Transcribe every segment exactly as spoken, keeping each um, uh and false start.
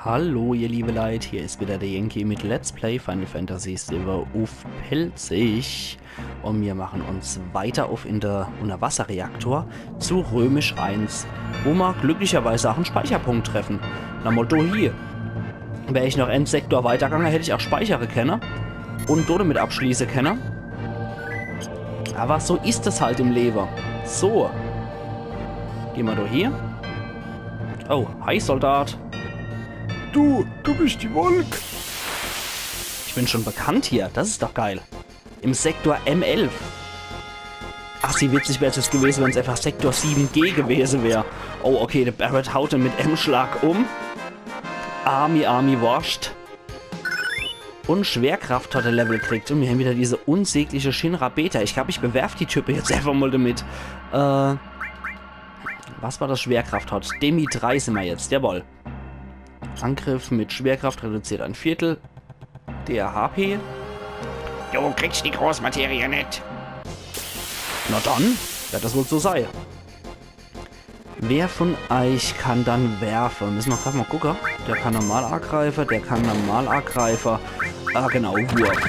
Hallo ihr liebe Leit, hier is wieder der Yankee mit Let's Play Final Fantasy siwwe uff Pälzisch. Un mir machen uns weiter uff in de Unterwasserreaktor zu Römisch eins, wo mer glücklicherweise ach en Speicherpunkt treffen. Na mol do hie. Wär ich noch en Sektor weitergange, hätt ich ach speichere kenne un do damit abschließe kenne. Awwer so is es halt im Lewe. So. Geh mer do hie. Oh, hi Soldat. Du, du bist die Wolk. Ich bin schon bekannt hier. Das is doch geil. Im Sektor M elf. Ach, wie witzig wär's jetzt gewese, wenn's einfach Sektor sieben G gewese wär. Oh, okay, der Barret haut en mit em Schlag um. Armi, armi Worscht. Un Schwerkraft hat er Level gekriegt. Un mir hän wieder diese unsägliche Shinra Beta. Ich glaab, ich bewerf die Type jetzt einfach mol damit. Äh, was war das? Schwerkraft hat. Demi drei sin mer jetzt. Jawoll. Angriff mit Schwerkraft reduziert ein Viertel der H P. Du kriegst die Großmaterie net. Na dann, werd das wohl so sei. Wer von eich kann dann werfe? Misse mer grad mol gucke. Der kann normal agreife, der kann normal agreife. Ah, genau, Wurf.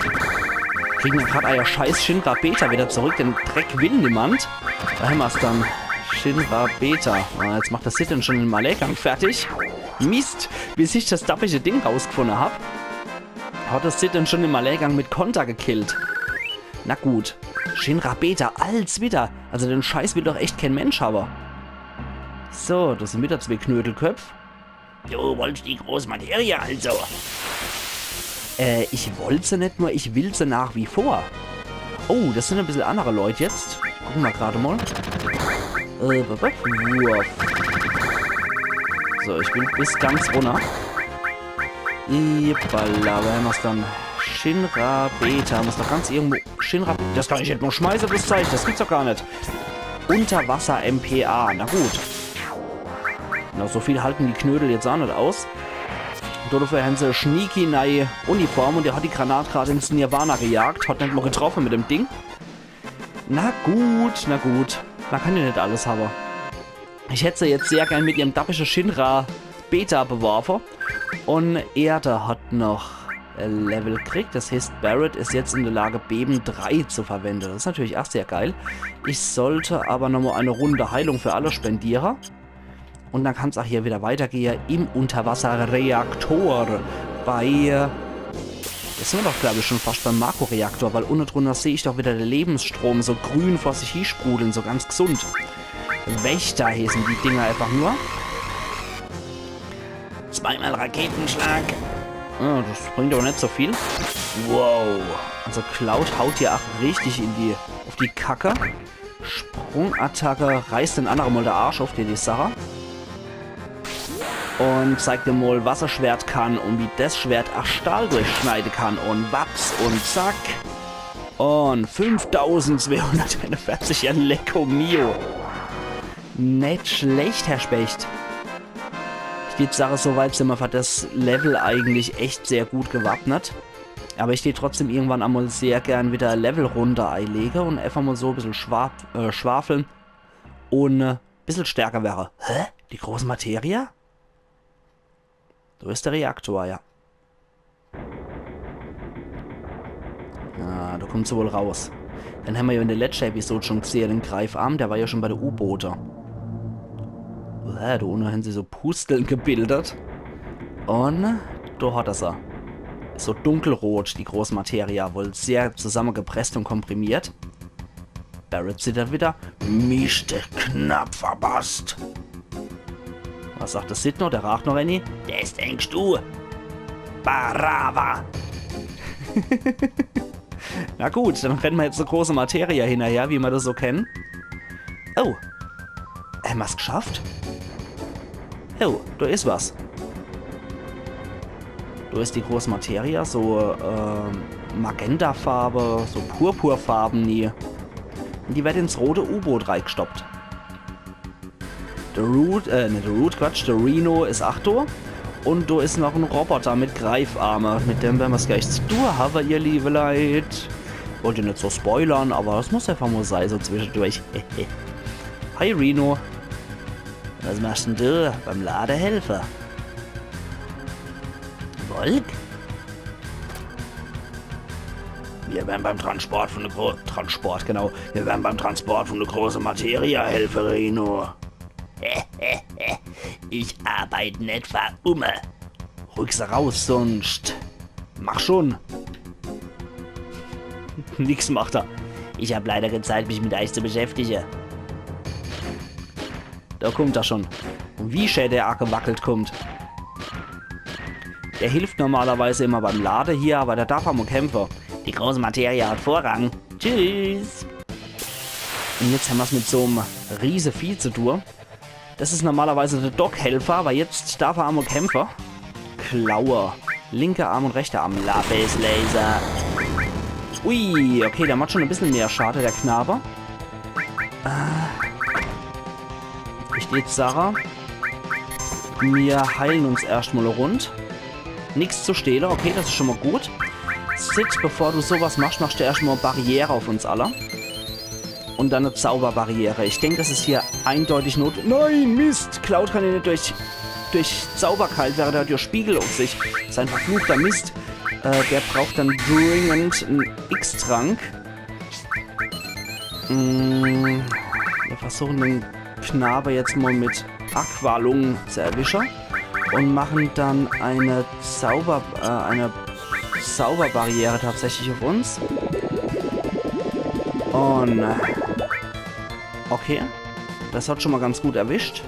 Kriegen mer grad eier scheiß Shinra Beta wieder zurück. Den Dreck will niemand. Do hämmer's dann. Shinra Beta. Ah, jetzt macht der Cid en schon im Alleengang fertig. Mist, bis ich das dappische Ding rausgefunne hab, hat der Cid en schon im Alleengang mit Konter gekillt. Na gut. Shinra Beta, als wieder. Also den Scheiß will doch echt kee Mensch hawwe. So, das sin wieder zwee Knödelköpp. Du wollst die Großmaterie also? Äh, ich wollt se net, nur ich will se nach wie vor. Oh, das sin e bissel annere Leit jetzt. Gucke mer grad mol. Äh, b- b- Wurf. So, ich will bis ganz runner. Ippala, wo hämmer's dann? Shinra Beta, muss doch ganz irgendwo Shinra. Das kann ich net mol schmeiße, das Zeich, das gibt's doch gar net. Unterwasser-M P A, na gut. Na, so viel halten die Knödel jetzt ach net aus. Dodefür hän se sneaky nei Uniform un der hat die Granat grad ins Nirvana gejagt, hat net mol getroffe mit dem Ding. Na gut, na gut. Mer kann jo net alles hawwe. Ich hätt se jetzt sehr gern mit ihrem dappische Shinra Beta beworfe. Un Erde hat noch e Level kriegt. Das heißt, Barret is jetzt in der Lage, Beben drei zu verwende. Das is natürlich ach sehr geil. Ich sollt awwer nochmol e Runde Heilung für alle spendiere. Un dann kann's ach hier wieder weitergehe im Unterwasserreaktor. Bei, äh, jetzt sin mer doch, glaab ich, schon fascht beim Makroreaktor, weil unne drunner seh ich doch wieder de Lebensstrom so grün vor sich hie sprudle, so ganz gesund. Wächter heißen die Dinger einfach nur. Zweimal Raketenschlag. Ah, das bringt awwer net so viel. Wow. Also Cloud haut hier ach richtig in die, uff die Kacke. Sprungattacke, reißt den annere mol de Arsch uff, die, die Sache. Un zeigt em mol, was e Schwert kann un wie das Schwert ach Stahl durchschneide kann. Un waps un zack. Un fünftausendzweihunderteinundvierzig, ja, Lecko Mio. Net schlecht, Herr Specht. Ich würd sage, so weit sin mer für das Level eigentlich echt sehr gut gewappnet. Awwer ich würd trotzdem irgendwann emol sehr gern wieder e Levelrunde eilege un einfach mol so e bissel schwa-, äh, schwafle un, äh, e bissel stärker werre. Hä? Die große Materie? Do is de Reaktor, ja. Ah, do kummt se wohl raus. Den hämmer jo in de letschte Episode schon gsehe, den Greifarm, der war jo schon bei de U-Boote. Äh, do unne hän sich so Pusteln gebildet. Un do hat er se. Is so dunkelrot, die große Materie, wohl sehr zusammegepresst un komprimiert. Barret zittert wieder. Mischt, knapp verpasst. Was sagt de Cid noch? Der raacht noch ääni. Des denkst du? Barava! Na gut, dann renne mer jetzt de große Materie hinnerher, wie mer des so kenne. Oh. Hämmer's gschafft? Oh, do is was. Do is die große Materie, so, ähm, Magentafarbe, so Purpurfarbe, nee. Un die werd ins rote U-Boot reigstoppt. De Root, äh, net de Root, Quatsch, de Reno is ach do. Un do is noch en Roboter mit Greifarme. Mit dem werre mer's gleich zu tue hawwe, ihr liewe Leit. Wollt jo net so spoilere, awwer des muss äfach mol sei, so zwischedurch. Hi, Reno. Was machst denn du? Beim Lade helfe? Volk? Wir werden beim Transport von der Gro Transport, genau. Wir werden beim Transport von der großen Materie helfen, Reno. Ich arbeite net für umme. Rück se raus, sonst. Mach schon. Nix macht er. Ich hab leider keine Zeit, mich mit euch zu beschäftigen. Da kommt er schon. Und wie schä der agewackelt kommt. Der hilft normalerweise immer beim Lade hier, aber der darf amo kämpfen. Die große Materie hat Vorrang. Tschüss. Und jetzt hämmer's mit so'm Riesevieh zu tun. Das is normalerweise der Doc-Helfer, aber jetzt darf er amo kämpfen. Klaue. Linker Arm und rechter Arm. Lapis Laser. Ui, okay, der macht schon e bissel mehr Schade, der Knabe. Äh, ich würd sage, wir heilen uns erscht mal rund. Nix zu stehle, okay, das is schon mal gut. Cid, bevor du sowas machst, machst du erscht mal Barriere auf uns alle. Und dann e Zauberbarriere. Ich denk, das is hier eindeutig not-, nein, Mist! Cloud kann ja net durch, durch Zauber geheilt werre, der hat ja Spiegel auf sich. Sein verfluchter Mist. Äh, der braucht dann dringend en X-Trank. Mm, wir versuchen den Knabe jetzt mal mit Aqualung zu erwischen und machen dann eine Zauber-, äh, eine Zauberbarriere tatsächlich auf uns. Und, äh, okay, das hat schon mal ganz gut erwischt.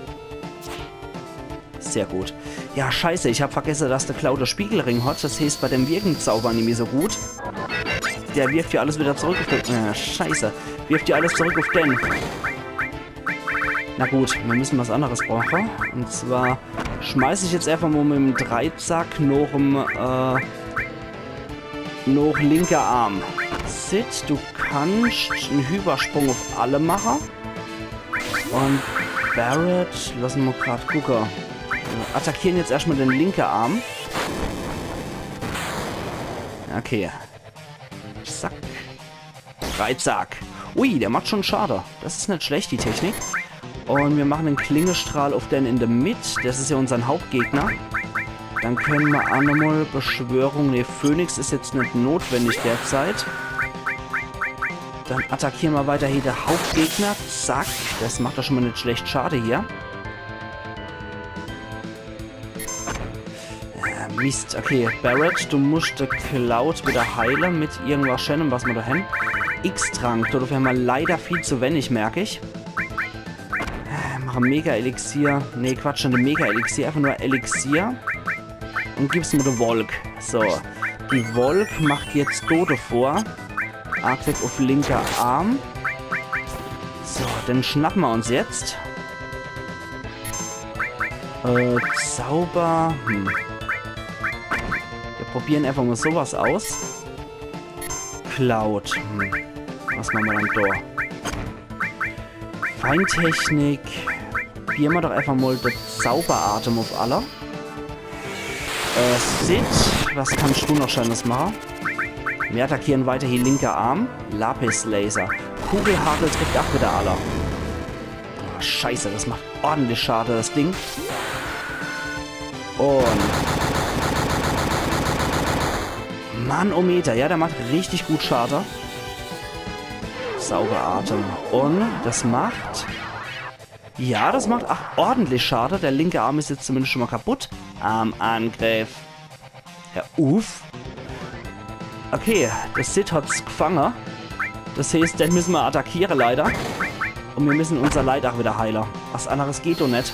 Sehr gut. Ja, scheiße, ich hab vergesse, dass der Cloud de Spiegelring hat. Das heißt, bei dem wirken Zauber nimmi so gut. Der wirft ja alles wieder zurück auf den. Äh, scheiße. Wirft ja alles zurück auf den. Na gut, wir müssen was anderes brauchen. Und zwar schmeiß ich jetzt einfach mal mit dem Dreizack noch im, äh, noch linker Arm. Cid, du kannst en Übersprung auf alle machen. Und Barret, lass mal grad gucken. Attackieren jetzt erstmal den linken Arm. Okay. Zack. Dreizack. Ui, der macht schon Schade. Das is net schlecht, die Technik. Und wir machen den Klingestrahl auf den in der Mitte. Das is ja unser Hauptgegner. Dann können wir auch nochmal Beschwörung. Nee, Phönix is jetzt net notwendig derzeit. Dann attackieren wir weiter hier der Hauptgegner. Zack. Das macht doch schon mal net schlecht Schade hier. Äh, Mist. Okay, Barret, du musst de Cloud wieder heilen mit irgendwas Schönem, was wir da haben. X-Trank, dafür haben wir leider viel zu wenig, merk ich. Äh, mach e Mega-Elixier. Nee, Quatsch, net e Mega-Elixier, einfach nur Elixier. Und gib's mir de Wolk. So, die Wolk macht jetzt Tode vor. Angriff auf linker Arm. So, den schnappen wir uns jetzt. Äh, Zauber. Hm. Wir probieren einfach mal sowas aus. Cloud. Hm. Was machen wir dann da? Feindtechnik. Probieren wir doch einfach mal de Zauberatem auf alle. Äh, Cid, was kannst du noch Schönes machen? Wir attackieren weiterhin linker Arm. Lapis-Laser. Kugelhagel trifft auch wieder alle. Oh, scheiße, das macht ordentlich Schade, das Ding. Und Mannometer, ja, der macht richtig gut Schade. Zauberatem. Und das macht, ja, das macht, ach, ordentlich Schade. Der linke Arm is jetzt zumindest schon mal kaputt. Am Angriff. Ja, uff. Okay, der Cid hat's gefangen. Das heißt, den müssen wir attackieren, leider. Und wir müssen unser Leit auch wieder heilen. Was anderes geht doch net.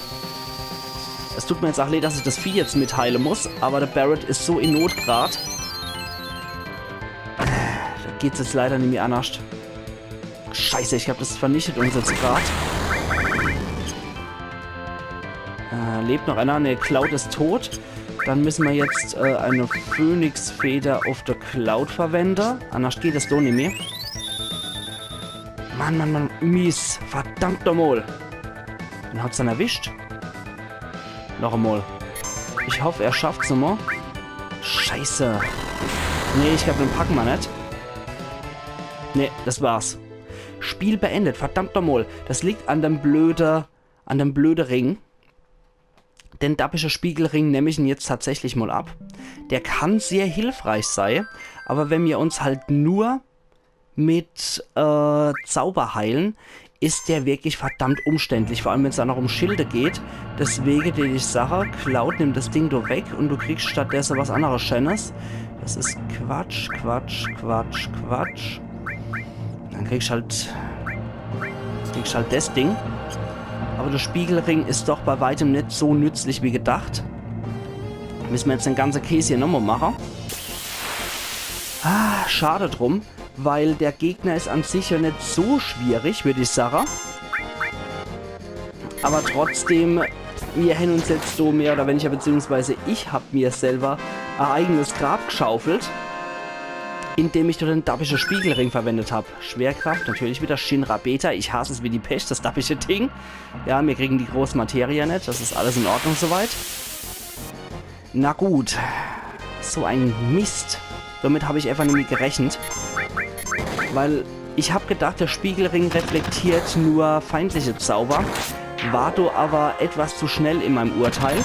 Es tut mir jetzt auch leid, dass ich das Vieh jetzt mitheilen muss, aber der Barret is so in Not grad. Da geht's jetzt leider nimmi annerscht. Scheiße, ich glaub, das vernichtet uns jetzt grad. Äh, lebt noch einer? Ne, Cloud is tot. Dann müssen wir jetzt, äh, eine Phönixfeder auf der Cloud verwenden. Annerscht geht es doch nimmi. Mann, Mann, Mann. Mies. Verdammt nochmal. Den hat's dann erwischt. Noch einmal. Ich hoff, er schafft's nochmal. Scheiße. Nee, ich glaub, den packen wir net. Nee, das war's. Spiel beendet. Verdammt nochmal. Das liegt an dem blöde, an dem blöde Ring. Den dappische Spiegelring nemm ich ihn jetzt tatsächlich mal ab. Der kann sehr hilfreich sei, aber wenn mir uns halt nur mit äh, Zauber heilen, is der wirklich verdammt umständlich, vor allem wenn's dann noch um Schilde geht. Deswege, die ich sage, Cloud, nimm das Ding do weg und du kriegst stattdessen was anderes Schönes. Das is Quatsch, Quatsch, Quatsch, Quatsch. Dann kriegst halt, kriegst halt das Ding. Aber der Spiegelring is doch bei weitem net so nützlich wie gedacht. Müssen mir jetzt den ganzen Käse hier nochmal machen. Ah, schade drum, weil der Gegner is an sich ja net so schwierig, würd ich sagen. Aber trotzdem, mir hän uns jetzt so mehr oder weniger, beziehungsweise ich hab mir selber ein eigenes Grab geschaufelt, indem ich dort den dappische Spiegelring verwendet hab. Schwerkraft, natürlich wieder Shinra Beta. Ich hasse es wie die Pest, das dappische Ding. Ja, mir kriegen die große Materie net. Das is alles in Ordnung soweit. Na gut. So ein Mist. Damit hab ich einfach nimmi gerechnet. Weil ich hab gedacht, der Spiegelring reflektiert nur feindliche Zauber. War do aber etwas zu schnell in meinem Urteil.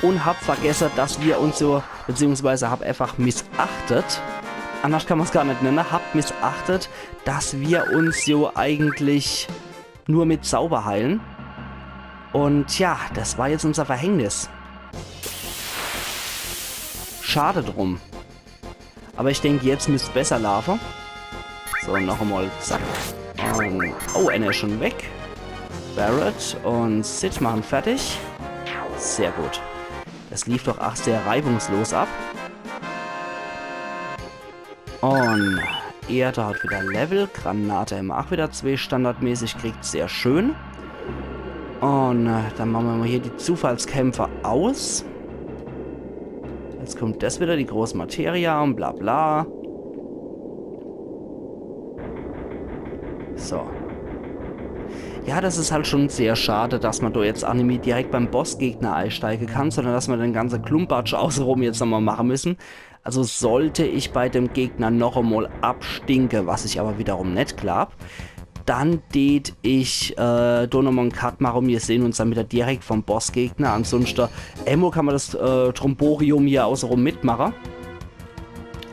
Und hab vergessen, dass mir uns so, beziehungsweise hab einfach missachtet, anders kann man's gar net nennen, hab missachtet, dass mir uns so eigentlich nur mit Zauber heilen. Und tja, das war jetzt unser Verhängnis. Schade drum. Aber ich denk, jetzt müsst's besser laufen. So, noch einmal, zack. Und, oh, einer is schon weg. Barret und Cid machen fertig. Sehr gut. Das lief doch ach sehr reibungslos ab. Und er do hat wieder Level. Granate hämmer ach wieder zwee standardmäßig kriegt. Sehr schön. Und äh, dann machen wir mal hier die Zufallskämpfe aus. Jetzt kommt das wieder, die große Materie und bla bla. So. Ja, das is halt schon sehr schade, dass man do jetzt ach nimmi direkt beim Bossgegner einsteigen kann, sondern dass mir den ganzen Klumpatsch außerum jetzt nochmal machen müssen. Also sollte ich bei dem Gegner noch einmal abstinke, was ich aber wiederum net glaub, dann tät ich äh, do nochmal en Cut machen und wir sehen uns dann wieder direkt vom Bossgegner. Ansonsten, einmal kann man das äh, Tromborium hier außerum mitmachen.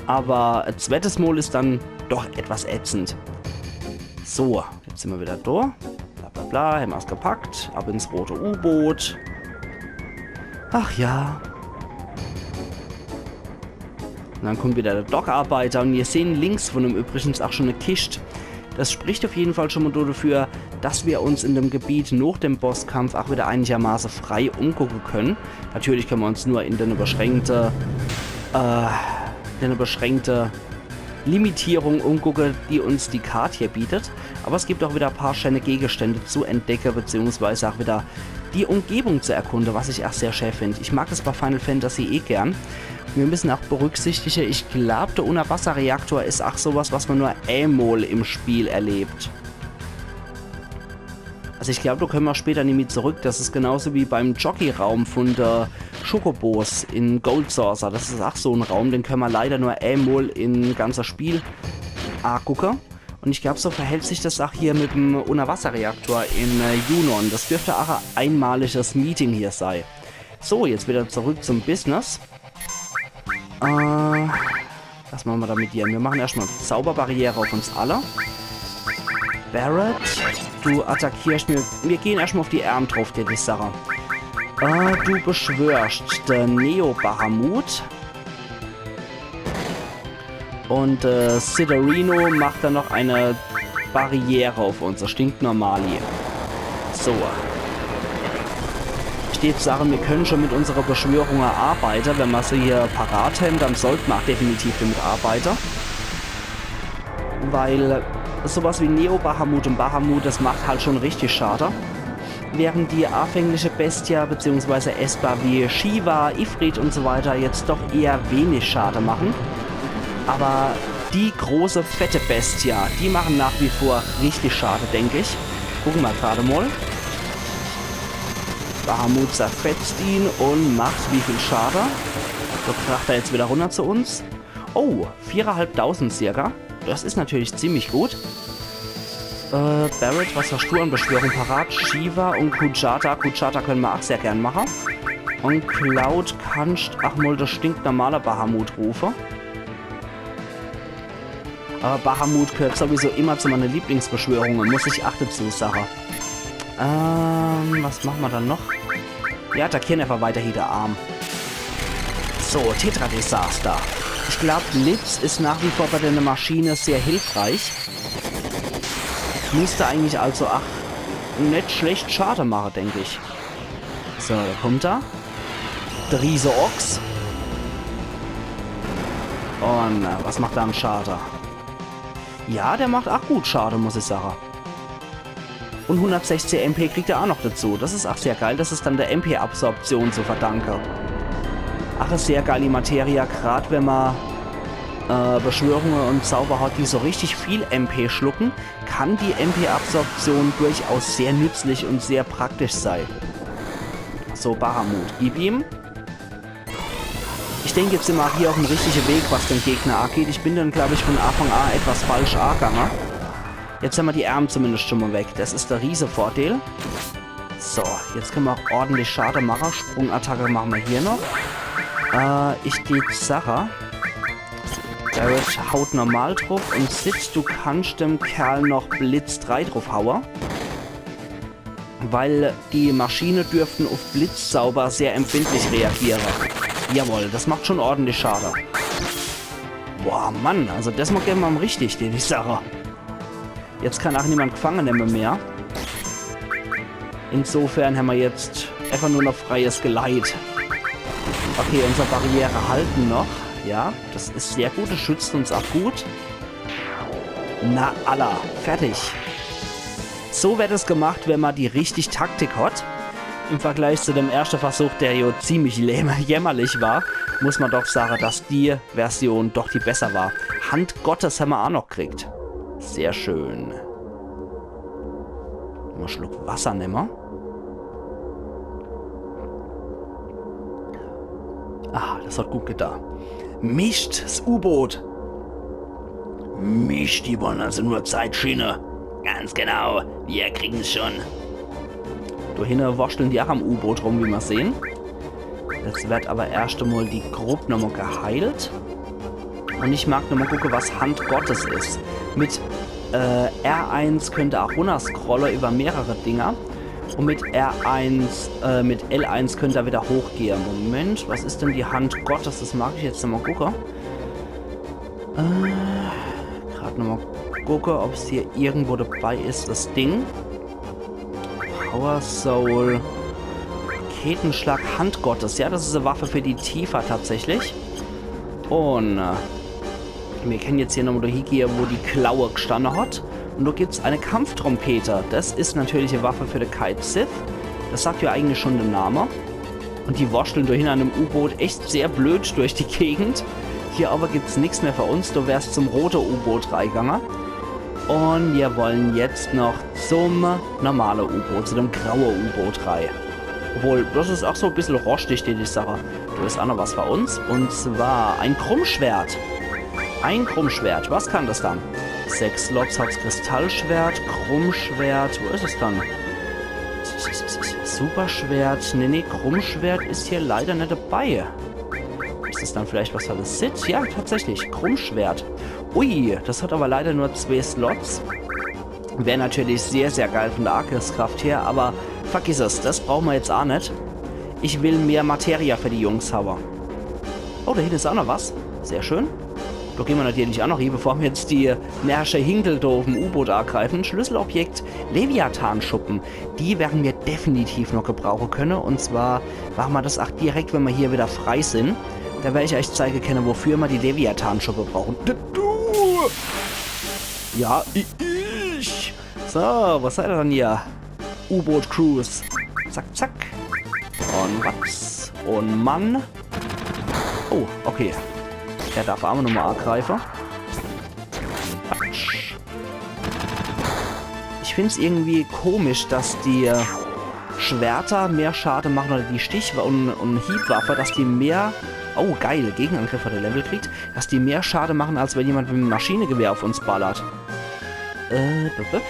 Aber e zweites Mal is dann doch etwas ätzend. So, jetzt sind wir wieder da. Bla bla bla, hämmer es gepackt. Ab ins rote U-Boot. Ach ja. Und dann kommt wieder der Dockarbeiter und wir sehen links von ihm übrigens auch schon eine Kiste. Das spricht auf jeden Fall schon mal dafür, dass wir uns in dem Gebiet nach dem Bosskampf auch wieder einigermaßen frei umgucken können. Natürlich können wir uns nur in den beschränkte, äh, in den beschränkte Limitierung umgucken, die uns die Karte hier bietet. Aber es gibt auch wieder ein paar schöne Gegenstände zu entdecken, beziehungsweise auch wieder die Umgebung zu erkunden, was ich auch sehr schön finde. Ich mag das bei Final Fantasy eh gern. Wir müssen auch berücksichtigen, ich glaub, der Unterwasserreaktor ist auch sowas, was man nur einmal im Spiel erlebt. Also ich glaub, da können wir später nimmi zurück. Das ist genauso wie beim Jockey-Raum von der Chocobos in Gold Saucer. Das ist auch so ein Raum, den können wir leider nur einmal im ganzen Spiel angucken. Und ich glaub, so verhält sich das auch hier mit dem Unterwasserreaktor in äh, Junon. Das dürfte auch ein einmaliges Meeting hier sein. So, jetzt wieder zurück zum Business. Äh, was machen wir da mit dir? Wir machen erstmal Zauberbarriere auf uns alle. Barret, du attackierst mir. Wir gehen erstmal auf die Arme drauf, die Sache. Äh, du beschwörst den Neo-Bahamut. Und äh, Sidorino macht dann noch eine Barriere auf uns. Das stinkt normal hier. So. Ich würd sagen, wir können schon mit unserer Beschwörung arbeiten. Wenn wir sie hier parat haben, dann sollten wir auch definitiv damit arbeiten. Weil sowas wie Neo-Bahamut und Bahamut, das macht halt schon richtig Schade. Während die anfängliche Bestia, beziehungsweise Esper wie Shiva, Ifrit und so weiter, jetzt doch eher wenig Schade machen. Aber die große, fette Bestia, die machen nach wie vor richtig Schade, denk ich. Gucken wir gerade mal. Bahamut zerfetzt ihn und macht wie viel Schade. So kracht er jetzt wieder runter zu uns. Oh, viereinhalbtausend circa. Das ist natürlich ziemlich gut. Äh, Barret, was hast du an Beschwörung parat? Shiva und Kujata. Kujata können wir auch sehr gern machen. Und Cloud, kannst ach mol de stinknormale Bahamut rufe. Aber Bahamut gehört sowieso immer zu meine Lieblingsbeschwörunge, muss ich ach dezu sache. Ähm, was mache mer dann noch? Ja, attackiere einfach weiterhin de Arm. So, Tetra-Desaster. Ich glaub, Blitz is nach wie vor bei de Maschine sehr hilfreich. Müsst eigentlich also ach net schlecht Schade mache, denk ich. So, do kommt er. De Riese-Ochs. Und äh, was macht er an Schade? Ja, der macht ach gut Schade, muss ich sache. Und hundertsechzig M P kriegt er ach noch dezu. Das is ach sehr geil. Das is dann de M P-Absorption zu verdanke. Ach, is sehr geil, die Materia. Grad wenn mer äh, Beschwörunge und Zauber hat, die so richtig viel M P schlucken, kann die M P-Absorption durchaus sehr nützlich und sehr praktisch sei. So, Bahamut, gib ihm. Ich denk, jetzt sin mer hier auf'm richtige Weg, was den Gegner ageht. Ich bin dann, glaub ich, von Anfang an etwas falsch agange. Jetzt hämmer die Ärm zumindest schon mol weg. Das is de Riese-Vordeel. So, jetzt kenne mer ach ordentlich Schade mache. Sprungattacke mache mer hier noch. Äh, ich dät sache, Barret haut normal druff und Cid, du kannst dem Kerl noch Blitz drei druff haue. Weil die Maschine dürften auf Blitzzauber sehr empfindlich reagiere. Jawohl, das macht schon ordentlich Schade. Boah, Mann, also das macht immer richtig, die, die Sache. Jetzt kann ach niemand gefangen nemme mehr. Insofern hämmer jetzt einfach nur noch freies Geleit. Okay, unsere Barriere halten noch. Ja, das is sehr gut, das schützt uns ach gut. Na, alla, fertig. So werd es gemacht, wenn mer die richtig Taktik hat. Im Vergleich zu dem erschte Versuch, der jo ziemlich läm- jämmerlich war, muss mer doch sage, dass die Version doch die besser war. Hand Gottes hämmer ach noch kriegt. Sehr schön. Mol Schluck Wasser nemme. Ah, das hat gut getan. Mischt, s U-Boot. Mischt, die wollen also nur Zeit schinden. Ganz genau, wir kriegen's schon. Do hinne wurschteln die ach am U-Boot rum, wie mer sehen. Jetzt werd aber erscht emol die Grupp nochmol geheilt. Und ich mag nochmol gucke, was Hand Gottes is. Mit äh, R eins könnt er ach runnerscrolle über mehrere Dinger. Und mit R eins, äh, mit L eins könnt er wieder hochgehe. Moment, was is denn die Hand Gottes? Das mag ich jetzt nochmol gucke. Äh, grad nochmol gucke, ob's hier irgendwo dabei is, das Ding. Power Soul. Raketenschlag, Hand Gottes. Ja, das is e Waffe für die Tifa tatsächlich. Und äh, mir kennen jetzt hier nochmol do hiegehe, wo die Klaue gstanne hat. Und do gibt's e Kampftrompete. Das is natürlich e Waffe für de Cait Sith. Das sagt ja eigentlich schon de Name. Und die wurschteln do hinne an dem U-Boot echt sehr blöd durch die Gegend. Hier aber gibt's nix mehr für uns. Do wär's zum rote U-Boot reigange. Und wir wollen jetzt noch zum normale U-Boot, zu dem graue U-Boot rei. Obwohl, das is ach so e bissel roschtig, die, die Sache. Do is ach noch was für uns. Und zwar e Krummschwert. E Krummschwert. Was kann das dann? Sechs Slots hat's Kristallschwert, Krummschwert. Wo is es dann? Superschwert. Nee, nee, Krummschwert is hier leider net dabei. Is es dann vielleicht was für de Cid? Ja, tatsächlich. Krummschwert. Ui, das hat aber leider nur zwee Slots. Wär natürlich sehr, sehr geil von de Angriffskraft her, aber vergiss es, das brauche mer jetzt ach net. Ich will mehr Materia für die Jungs hawe. Oh, do hinne is ach noch was. Sehr schön. Do gehn mer natürlich ach noch hie, bevor mer jetzt die närrische Hinkel do uff'm U-Boot agreifen. Schlüsselobjekt Leviathan-Schuppen. Die werre mer definitiv noch gebrauche könne. Und zwar mache mer das ach direkt, wenn mer hier wieder frei sin. Do werr ich eich zeige kenne, wofür mer die Leviathan-Schuppe brauchen. Du, du! Ja, i- ich! So, was seid ihr dann hier? U-Boot-Crews. Zack, zack. Und Batz. Und Mann. Oh, okay. Er darf ach nochmol agreife. Patsch. Ich find's irgendwie komisch, dass die äh, Schwerter mehr Schade machen oder die Stich- und, und Hiebwaffe, dass die mehr, oh geil, Gegenangriff hat er Level kriegt, dass die mehr Schade machen, als wenn jemand mit dem Maschinengewehr auf uns ballert. Äh, bup, bup.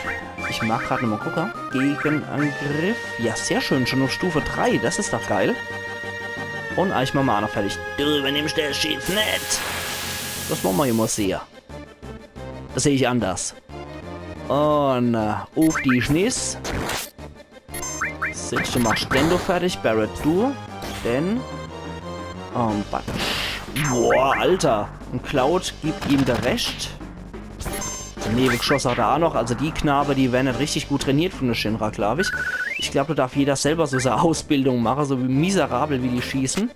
Ich mag grad nochmol gucke. Gegenangriff. Ja, sehr schön, schon auf Stufe drei, das is doch geil. Und eich mache mer aa noch fertig. Du übernimmst das Schiff net. Das mache mer immer sehr. Das seh ich anders. Und äh, uff die Schniss. Sitz, du machst den do fertig, Barret, du. Den. Und batsch. Boah, Alter. Und Cloud gibt ihm de Rescht. Danebe geschoss hat er aa noch. Also die Knabe, die werre net richtig gut trainiert von de Shinra, glaub ich. Ich glaub, do darf jeder selber so sei Ausbildung mache, so wie miserabel wie die schieße.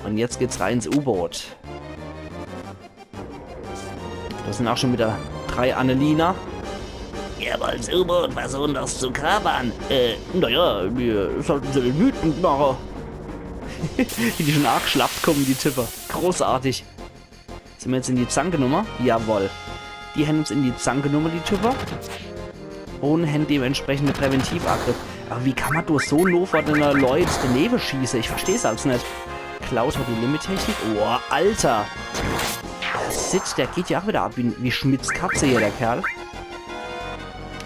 Und jetzt geht's rein ins U-Boot. Das sind aa schon wieder drei Annelina. Ihr wollt's U-Boot versuchen, das zu kapern? Äh, naja, mir sollten se net wütend mache. Wie die schon aageschlappt kommen, die Type. Großartig. Sin mer jetzt in die Zanke numme? Jawoll. Die hän uns in die Zanke numme, die Type. Und hän dementsprechend de Präventivangriff. Aber wie kann mer durch so no vor dene Leut danebe schieße? Ich versteh's als net. Cloud hat die Limit-Technik. Boah, Alter. Der Cid, der geht ja aa wieder ab wie, wie Schmitz Katze hier, der Kerl.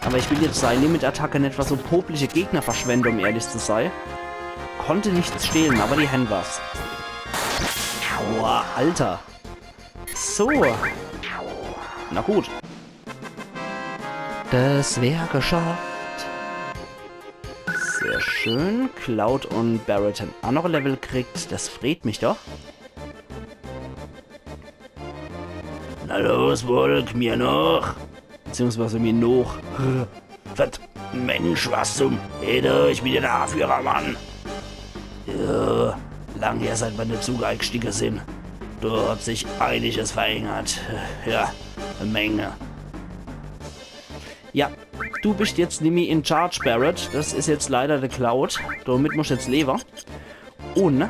Aber ich will jetzt sei Limit-Attacke net für so popliche Gegner verschwende, um ehrlich zu sei. Konnte nichts stehlen, aber die hän was. Boah, Alter. So. Na gut. Das wär geschafft. Sehr schön. Cloud und Barret hän aa noch e Level gekriegt. Das freet mich doch. Na los, Wolk, mir noch. Beziehungsweise mir noch. Fett. Mensch, was zum Ede, ich bin ja der Anführer, Mann. Ja, lang her, seit mer in de Zug eingestiege sin. Do hat sich einiges verändert. Ja, e Menge. Ja, du bist jetzt nimmi in charge, Barret. Das is jetzt leider de Cloud. Damit musst jetzt lewe. Und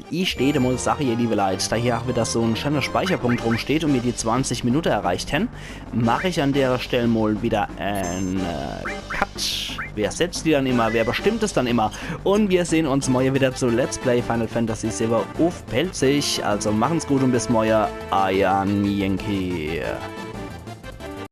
ich steh de mol Sache, ihr liebe Leit, do hier aa wieder so en schöner Speicherpunkt rumsteht und mir die zwanzig Minute erreicht hän, mach ich an dere Stell mol wieder en äh, Cut. Wer setzt die dann immer? Wer bestimmt es dann immer? Und mir sehn uns morje wieder zu Let's Play Final Fantasy siwwe uff Pälzisch. Also machen's gut und bis morje. Eier Yankee.